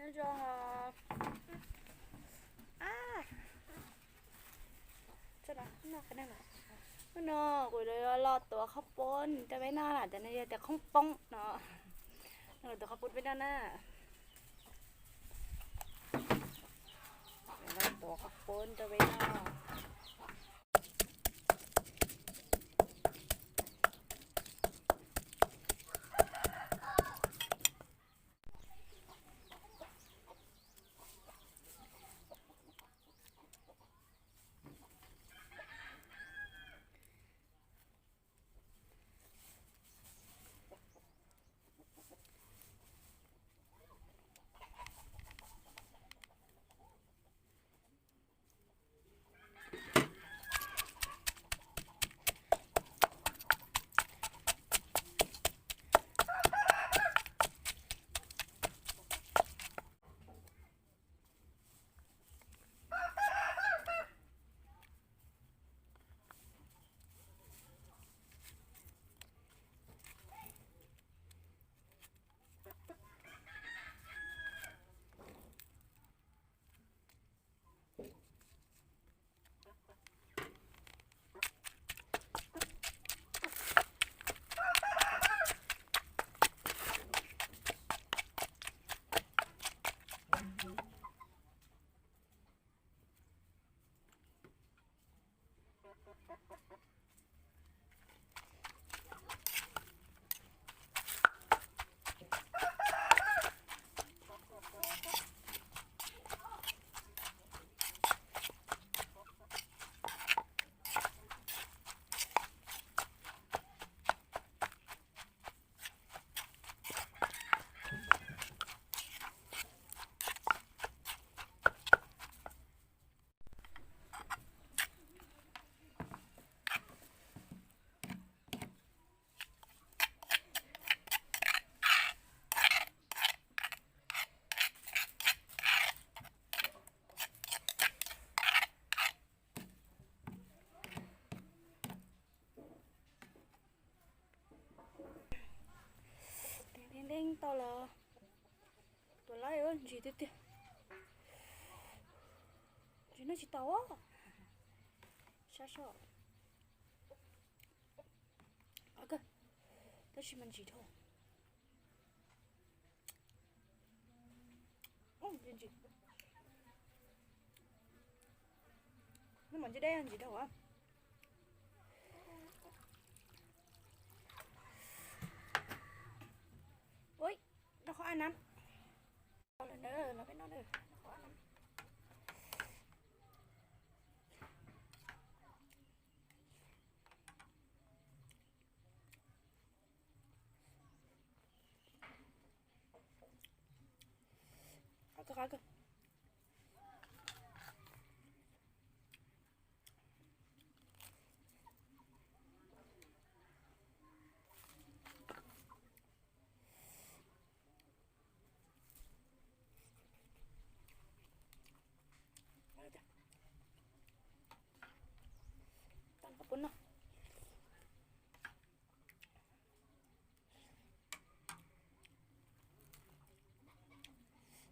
Hnub no kuv los tuav qhaub poob rau peb noj na, tias no yog tias qhaub poob no. Tuav qhaub poob peb noj na. Los tuav qhaub poob rau peb noj. Teeb teeb tau los. Tuav laib ntsis tiag tiag. Ntsis no tsis tau. Sab sab. Qab kawg, tab sis mas ntsim dhau. Ntsim, no mas ntsim deb ntsim dhau. Ui, noj qhov a nab. Los peb noj, noj qhov a nab. Qab kawg, qab kawg. Tau qhaub poob no.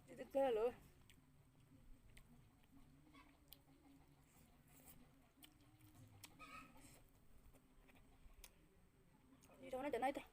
Twb twb lawm. Ntsim rau no cov no ib teg.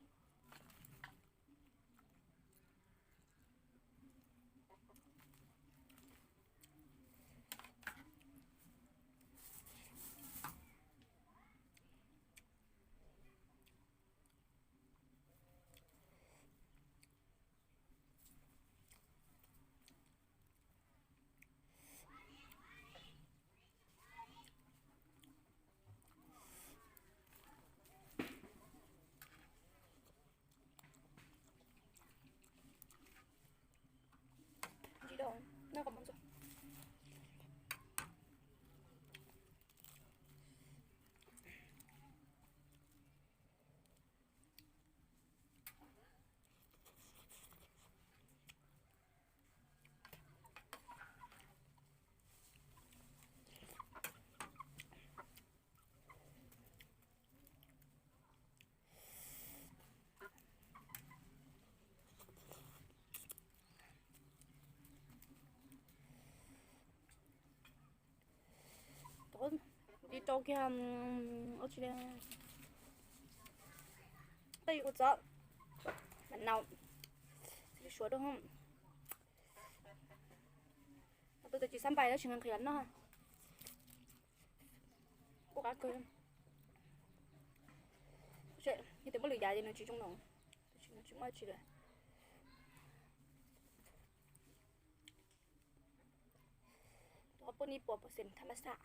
Rau kiag, ua tsi, tau ua txob, mam nau, suav rau. Tus tsis xab npais tab sis nqhis noj. Kuj qab kawg. Yog tias muaj lwm yam ces nws tsis zoo no, tab sis nws tsis muaj tsi lawm. Tus qhov pub ni puas percent tham mas xaj.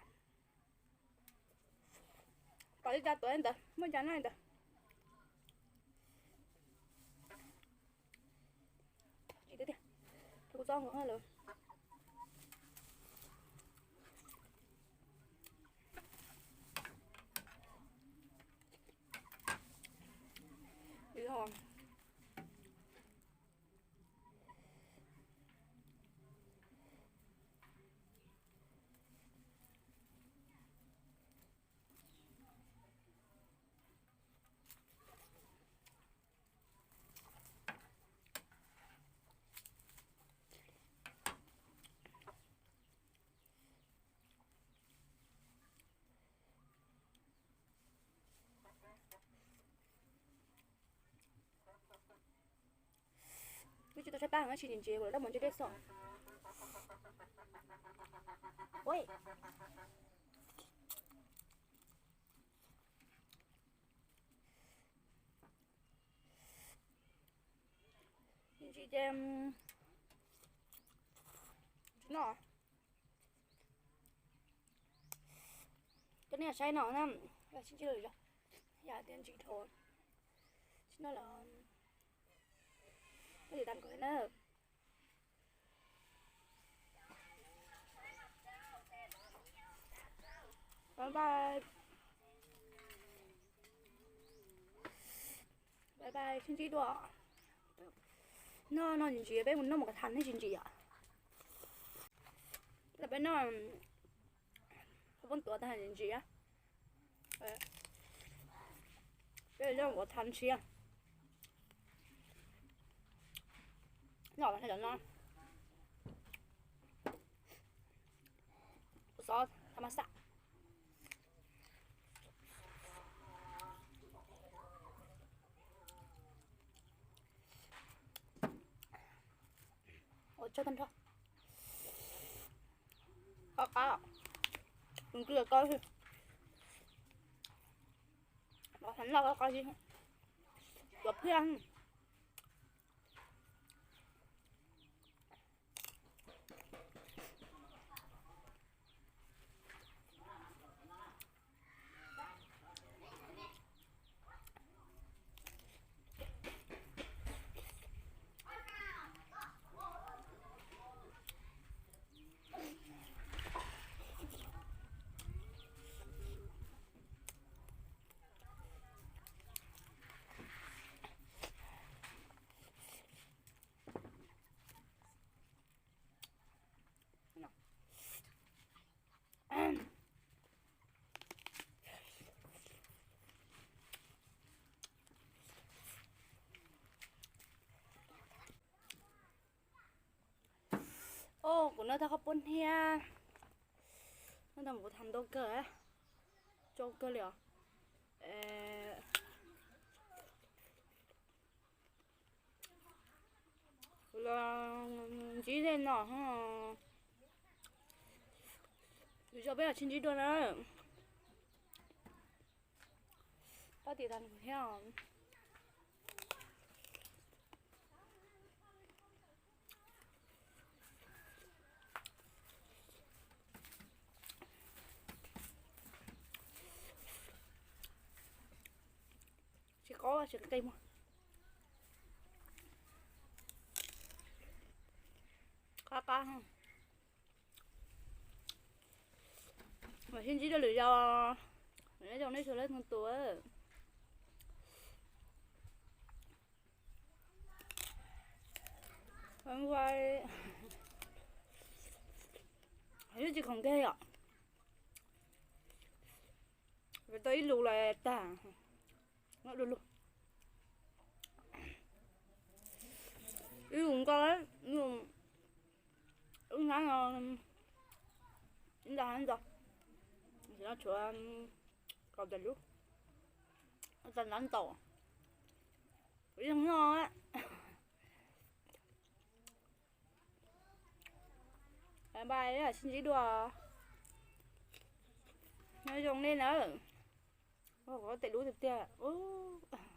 Pom li cas tuav li ntawd, muaj cas noj li ntawd. Tsis tiag tiag, kuv txob nkaus lawm. Kuv tsis tau saib pab heev, tab sis ntsia ntsia kuv lawv dab mus ntsej dej xwb. Ua ntsis ces tsis noj. Cov nej saib no na, sib ntsib lawm zog, yam tias ntsim dhau, tsis noj los pab tiv tas nkaus na. Bye bye. Bye bye, sib ntsib dua. Noj no ntsim ntsim, peb mus noj mus kav tham nej tsis ntsim yom. Peb noj, peb tuav tag ntsim ntsim. Peb noj kav tham siab. Noj no, kuv xov tham mas xaj. Ua tsaug tag nrho. Qab qab, tus twg koj, qab qab, tuav phiaj. Kuv noj tag qhov pub hniab, noj tag kuv tham ntau kawg, tsau kawg li os. Kuv los ntsib tej no, yus tso peb los sib ntsib dua na. Pab tiv tas kuv thiab. Tsis qaub tsis qe muag. Qab qab. Mam sib ntsib dua lwm zaus, nyob zoo nej txhua leej txhua tus. Tsis khoom kiag yom. Tau ib lus los tag. Du lug. Ib lus nkaus, ib lus, ib hnab no, ib ntau ib ntau. Tam no tshuav kaum tawm lub, tau ntau ntaus, kuv yeej noj. Bye bye, sib ntsib dua. Nyob zoo nej nawb. Ua kom tes dub tiag tiag ub.